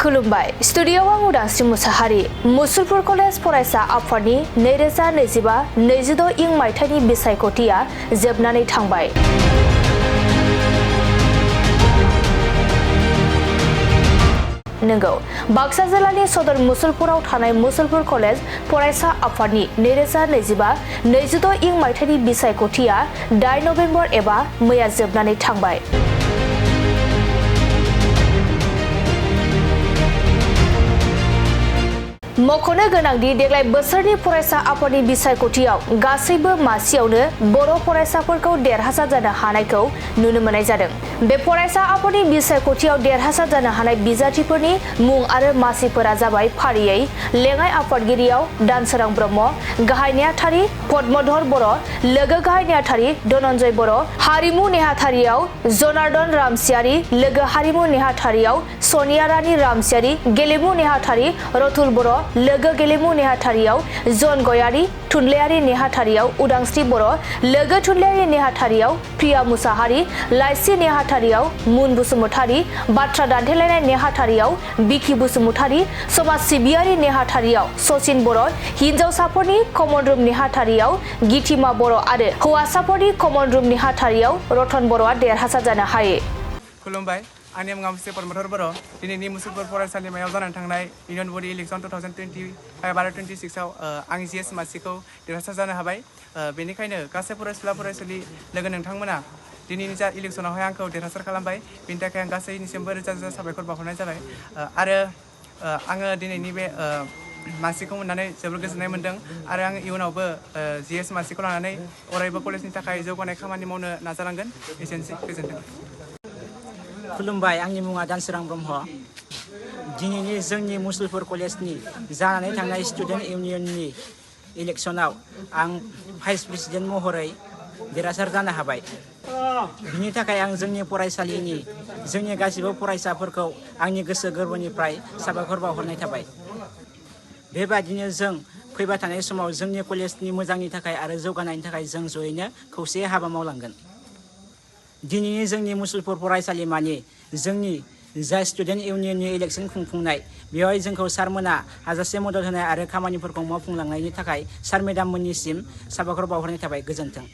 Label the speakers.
Speaker 1: खुलुमबाय स्टुडियोआव आं उदांस्रि मुसाहारि मुसलपुर कलेज फरायसा आफादनि 2025-26 मायथाइनि बिसायख'थिया जोबनानै थांबाय। नंगौ बाक्सा जिल्लानि सदर मुसलपुराव थानाय मुसलपुर कलेज फरायसा आफादनि 2025-26 मायथाइनि बिसायख'थिया 8 नभेम्बर एबा मैया जोबनानै थांबाय। मख'नो गोनांदि देग्लाय बोसोरनि फरायसा आफादनि बिसायख'थियाव गासैबो मासियावनो बर' फरायसाफोरखौ देरहासार जानो हानायखौ नुनो मोननाय जादों। बे फरायसा आफादनि बिसायख'थियाव देरहासार जानो हानाय बिजाथिफोरनि मुं आरो मासिफोरा जाबाय फारियै लेङाइ आफादगिरियाव दानसोरां ब्रह्म, गाहाय नेहाथारि पद्मधर बर', लोगो गाहाय नेहाथारि धनन्जय बर', हारिमु नेहाथारियाव जनार्दन रामसियारि, लोगो हारिमु नेहाथारियाव सनिया रानी रामसियारि, गेलेमु नेहाथारि रतुल बर', लोगो गेलेमु नेहाथारियाव जन गयारि, थुनलाइयारि नेहाथारियाव उदांस्रि बर', लोगो थुनलाइयारि नेहाथारियाव प्रिया मुसाहारि, लाइसि नेहाथारियाव मुन बसुमतारि, बाथ्रा दान्थेलायनाय नेहाथारियाव बिखि बसुमतारि, समाज सिबियारि नेहाथारियाव सचिन बर', हिनजावसाफोरनि कमन रुम नेहाथारियाव गितिमा बर' आरो हौवासाफोरनि कमन रुम नेहाथारियाव रतन बर'आ देरहासार जानो हायो।
Speaker 2: खुलुमबाय आंनि मुङा पद्मधर बर'। दिनैनि मुसलपुर फरायसालिमायाव जानानै थांनाय इउनियन बडि इलेक्सन 2025 आरो 26आव आं जिएस मासिखौ देरहासार जानो हाबाय। बेनिखायनो गासै फरायसुला-फरायसुलि लोगो नोंथांमोना दिनैनि जा इलेक्सनावहाय आंखौ देरहासार खालामबाय। बेनि थाखाय आं गासैनिसिमबो रोजा रोजा साबायखर बावहरनाय जाबाय। आरो आङो दिनैनि बे मासिखौ मोननानै जोबोर गोजोननाय मोन्दों आरो आं इयुनावबो जिएस मासिखौ लानानै अरायबो कलेजनि थाखाय जौगानाय खामानि मावनो नाजालांगोन। एसेनोसै, गोजोन्थों।
Speaker 3: खुलुमबाय आंनि मुङा दानसोरां ब्रह्म। दिनैनि जोंनि मुसलपुर कलेजनि जानानै थांनाय स्टुडेन्ट इउनियननि इलेक्सनाव आं भाइस प्रेसिडेन्ट महरै देरहासार जानो हाबाय। बिनि थाखाय आं जोंनि फरायसालिनि जोंनि गासिबो फरायसाफोरखौ आंनि गोसो गोरबोनिफ्राय साबायखर बावहरनाय थाबाय। बेबादिनो जों फैबाय थानाय समाव जोंनि कलेजनि मोजांनि थाखाय आरो जौगानायनि थाखाय जों जयैनो खौसेयै हाबा मावलांगोन। दिनैनि जोंनि मुसलपुर फरायसालिमानि जोंनि जा स्टुडेन्ट इउनियननि इलेक्सन खुंफुंनाय बेवहाय जोंखौ सारमोना हाजासे मदद होनाय आरो खामानिफोरखौ मावफुंलांनायनि थाखाय सार मेडाम मोननिसिम साबायखर बावहरनाय थाबाय। गोजोन्थों।